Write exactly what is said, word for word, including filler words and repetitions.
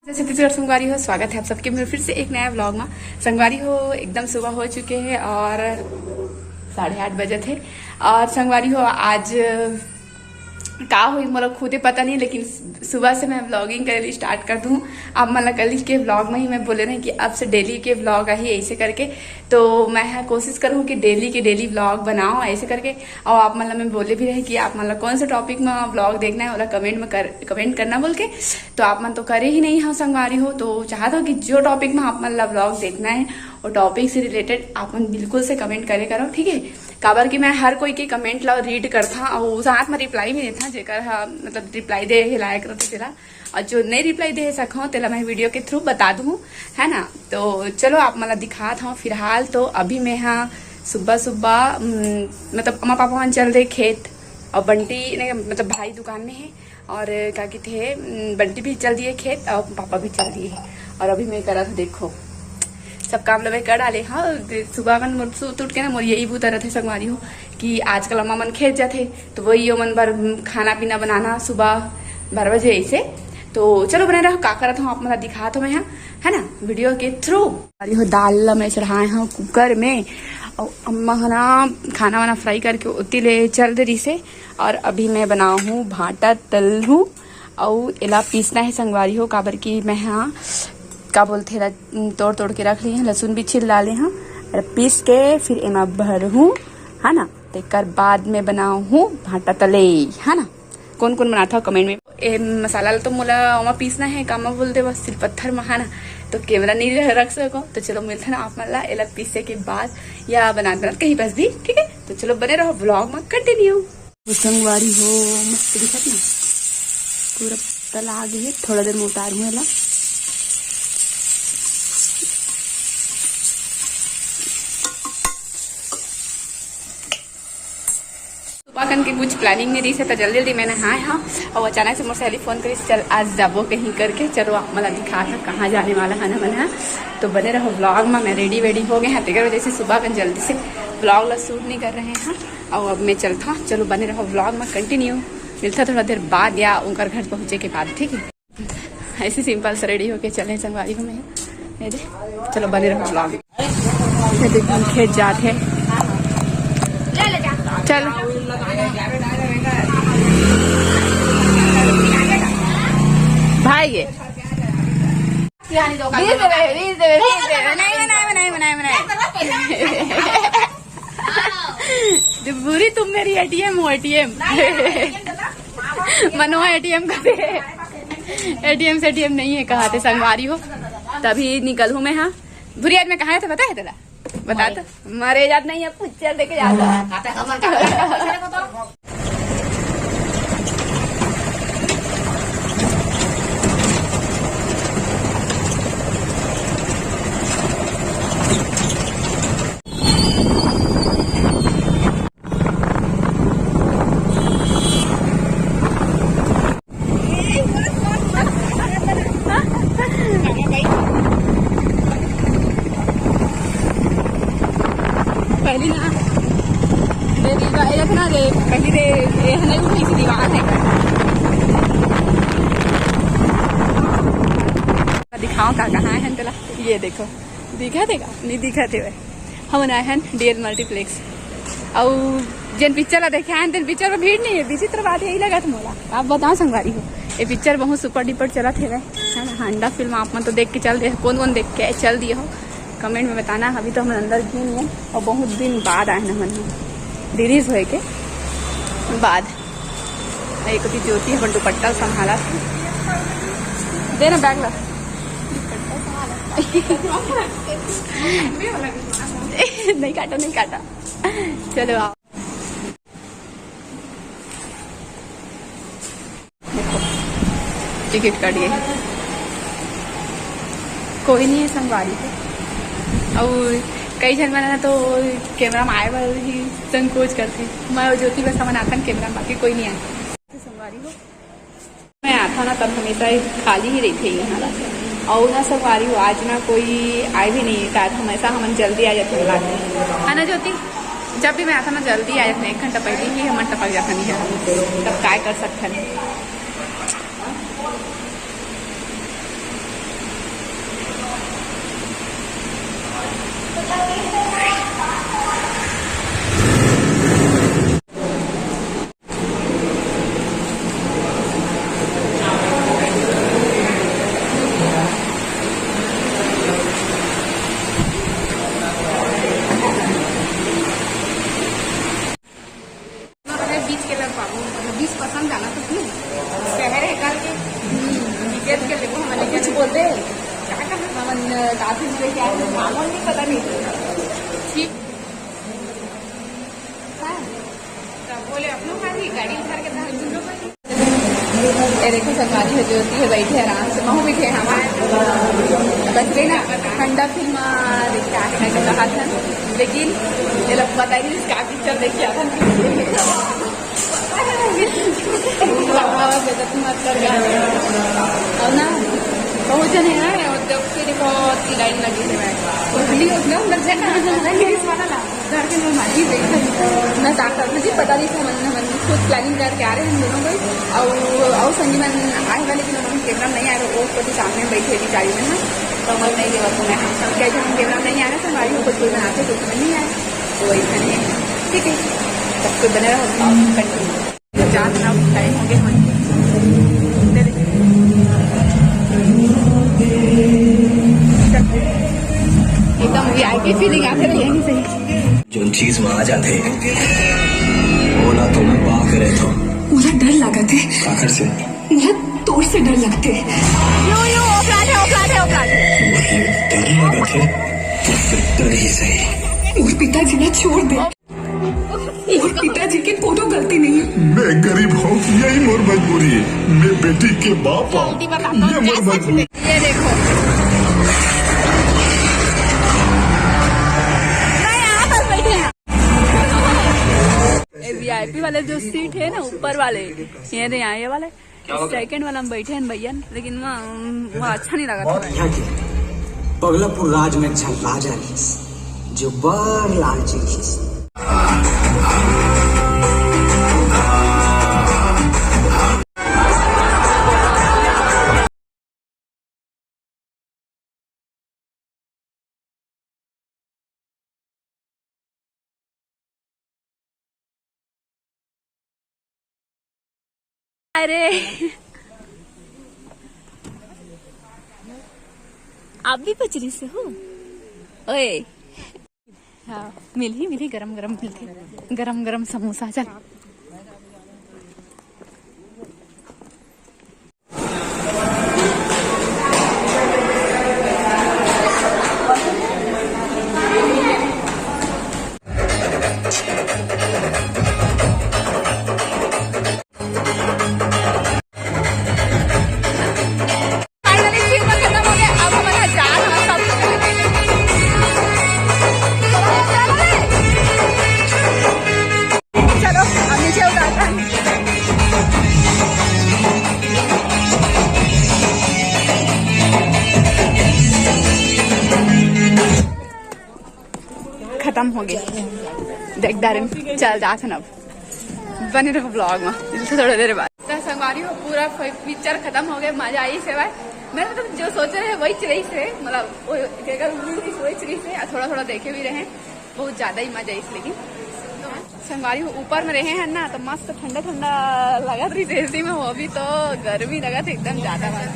जय छत्तीसगढ़ संगवारी हो, स्वागत है आप सबके मेरे फिर से एक नया व्लॉग में। संगवारी हो, एकदम सुबह हो चुके हैं और साढ़े आठ बजे थे। और संगवारी हो, आज का हुई मोला खुदे पता नहीं, लेकिन सुबह से मैं व्लॉगिंग करे स्टार्ट कर दूँ। आप मन ला कल के व्लॉग में ही मैं बोले रहे कि अब से डेली के व्लॉग आही ऐसे करके। तो मैं हा कोशिश करूँ कि डेली के डेली व्लॉग बनाओ ऐसे करके। और आप मन ला मैं बोले भी रहे कि आप मन ला कौन से टॉपिक में व्लॉग देखना है, ओला कमेंट में कर, कमेंट करना बोल के। तो आप मन तो करे ही नहीं हो संगवारी हो, तो चाहत हो कि जो टॉपिक में आप मन ला व्लॉग देखना है, वो टॉपिक से रिलेटेड आप मन बिल्कुल से कमेंट करे करो, ठीक है? काबर कि मैं हर कोई के कमेंट ला रीड करता और साथ में रिप्लाई भी देता, जेकर हा, मतलब, रिप्लाई दे हे लायक रहते तेला। और जो नहीं रिप्लाई दे सकूँ, तेला मैं वीडियो के थ्रू बता दूँ, है ना? तो चलो, आप मन ला दिखात हूँ। फिलहाल तो अभी मैं हा सुबह सुबह, उम, मतलब, अम्मा पापा मन चल दे खेत और बंटी ने, मतलब, भाई दुकान में है और का कहते हैं, उम, बंटी भी चल दिए खेत और पापा भी चल दिए। और अभी मैं करत हूँ, देखो, सब काम ल मैं कर डाले। हाँ, सुबह मन मोर सुत उठ के ना मोर यही बूता रहते संगवारी हो कि आजकल अम्मा मन खेत जाथे, तो वही ओमन बर खाना पीना बनाना सुबह बारह बजे ऐसे। तो चलो बने रहो, का करत हूँ आप मन ला दिखात हूँ मैं, हाँ, है ना, वीडियो के थ्रू। अरे हो, दाल ला मैं चढ़ाए हूँ कुकर में, और अम्मा ह ना खाना वाना फ्राई करके ओती ले चल दे रही से। और अभी मैं बनाऊ हूँ भांटा तलहूँ, और एला पीसना है संगवारी हो, काबर कि मैं हाँ, का बोलथे, ला तोड़ तोड़ के रख लिए हैं, लहसुन भी छिल डाले हैं, और पीस के फिर एमा भरहूँ, है ना। तेकर बाद में बनाऊ हूँ भांटा तले, है ना। कौन कौन बनाता हो कमेंट में। ए मसाला ला तो मोला ओमा पीसना है, कामा बोल दे, बस सिलपत्थर में, है ना। तो कैमरा नहीं रह, रख सको, तो चलो मिलते ना आप मन ला एला पीसे के बाद या बनात बनात कहीं बस भी, ठीक है। तो चलो बने रहो व्लॉग में कंटिन्यू। वो संगवारी हो, मस्त दिखत ना, पूरा तला गे हे। थोड़ा देर में उतारू एला। सुबह कन के कुछ प्लानिंग नहीं रही से, तो जल्दी जल्दी मैं नहाए हाँ, और अचानक से मोर सहेली फोन करी, "चल आज जाबो कहीं" करके। चलो आप मन ला दिखा था कहाँ जाने वाला है ना मन है, तो बने रहो व्लॉग में। मैं रेडी वेडी हो गए हैं, तेकर वजह से सुबह कन जल्दी से व्लॉग ला शूट नहीं कर रहे हैं। और अब मैं चलता हूँ, चलो बने रहो व्लॉग में कंटिन्यू। मिलता थोड़ा देर बाद या उनकर घर पहुँचे के बाद, ठीक है। ऐसे सिंपल से रेडी होके चले संगवारी हो मैं। ये दे, चलो बने रहो व्लॉग। ये देखो, हम खेत जात है। चल भाई, ये बीस देवे, बीस देवे, बीस देवे। नहीं बनाए, बनाए, बनाए, बनाए, बनाए। जब बुरी तुम मेरी एटीएम हो, एटीएम। मनोहर एटीएम का दे। एटीएम से एटीएम नहीं है, कहा थे संगवारी हो। तभी निकल हूँ मैं, हाँ। भुरी आज मैं कहाँ था पता है तेरा? बता तो। मरे जात नहीं है, पुच्छर देके जाता। पहली ना, मेरी गाय रखना रे, पहली रे, ये है नहीं उठी सी दीवार है। दिखाओ का कहाँ है तेला, ये देखो। दिखा देगा? नहीं दिखा देवे। हमन आए हन डीएल मल्टीप्लेक्स। अउ जेन पिक्चर ला देखे आए हन, तेन पिक्चर में भीड़ नहीं है। विचित्र बात यही लगा था मोला। आप बताओ संगवारी हो, ये पिक्चर बहुत सुपर डुपर चलत हेवय, है ना? हंडा फिल्म आप मन तो देख के चल दिए, कौन कौन देख के चल दिए हो, कमेंट में बताना। अभी तो हमन अंदर भी नहीं है और बहुत दिन बाद आए हन हमन रिलीज होए के बाद। एक भी ज्योति अपन दुपट्टा संभाला था। दे ना बैग ला। नहीं काटा, नहीं काटा। चलो आओ। देखो, टिकट कट गए। कोई नहीं है संगवारी के। अउ कई झन मन ह तो कैमरा में आए बर ही संकोच करथे। मैं अउ ज्योति बस हमन आथन कैमरा में, बाकी कोई नहीं आए। संगवारी हो, मैं आथव ना तब हमेशा खाली ही रहिथे यहाँ ला। अउ ना संगवारी हो, आज ना कोई आए भी नहीं है, शायद हमेशा हमन जल्दी आ जाथे बुला के, है ना ज्योति? जब भी मैं आथव ना जल्दी आ जाथे, एक घंटा पहले ही हमन टपक जाथन यहाँ, तब काय कर सकथन। हमन काफी दूर क्या है, मामूल नहीं पता नहीं। ठीक। हाँ। तो बोले, अपनों का भी गाड़ी उधार के था, हम लोग को। ये देखो, संगवारी हो जो होती है, बैठे आराम से, महू बैठे हमारे। बस रे ना, ठंडा फिल्म देखा है, मैं कहा था, लेकिन ये लोग पता ही नहीं इसका पिक्चर देख के आता। बाबा, बेइज्जती मत कर यार। और ना, बहुत जने हैं, और जब फिर बहुत ही लाइन लगी थी, मैं उठली, उठला, अंदर जाना, अंदर जाना, वाला ना, घर के में मारी गई थी। मैं साथ साथ, मुझे पता नहीं था, मैंने, मैंने खुद प्लानिंग करके आ रहे हैं हम दोनों को। और, और संगी मन आए वाले, लेकिन उन्होंने कैमरा नहीं आया, वो खुद ही सामने बैठे थी गाड़ी में ना, तो मैं नहीं लेवा तुम्हें। हम सब क्या, जो हम कैमरा नहीं आ रहे थे, हमारी वो कुछ कोई बनाते तो तुम्हें नहीं आया, तो वही खाने हैं। ठीक है, तब तो बने रहो, कंटिन्यू। तो जात ना, टाइम हो गया, हम एकदम वीआईपी फीलिंग आते रहे यहीं से। जो चीज में आ जाते, ओला तो मैं पा करे तो। मोला डर लागत हे। काकर से? मोला तोर से डर लगथे। यो, यो, औकात है, औकात है, औकात है। मोला डर लागत हे, तो फिर डर ही सही। मोर पिताजी ला छोड़ दे। मोर पिताजी के कोनो गलती नहीं है। मैं गरीब हूँ, यही मोर मजबूरी है। मैं बेटी के बाप हूँ, ये मोर मजबूरी। ये देखो, मैं यहाँ पर बैठे हैं। ये वीआईपी वाले जो सीट है ना, ऊपर वाले, ये रे, यहाँ ये वाले, सेकंड वाला में बैठे हैं भैया, लेकिन वहाँ, वहाँ अच्छा नहीं लगा था। यहाँ के बगलापुर राज में एक झन राजा रहिस, जो बड़ लालची रहिस। अरे, आप भी पचरी से हो? ओए। हाँ, मिलही, मिलही, गरम गरम मिलही, गरम गरम समोसा। चल। Finally, फिल्म खत्म हो गया, अब हमन ह जात हन सब। चलो, अब नीचे उतरते हैं। खत्म हो गए, देख डारेन, चल जात हन अब। बने रहो ब्लॉग में, मिलते थोड़ा देर बाद। तो संगवारी हो, पूरा फि-, पिक्चर खत्म हो गए, मजा आई से भाई। मैं मतलब जो सोचे रहे वही रहिस हे, मतलब वो केकर उम्मीद रहिस वही रहिस हे, और थोड़ा थोड़ा देखे भी रहे, बहुत ज्यादा ही मजा आई। लेकिन संगवारी हो, ऊपर में रहे हैं ना, तो मस्त ठंडा ठंडा लगत रहिस एसी में, वो भी तो गर्मी लगत हे एकदम ज्यादा वाला।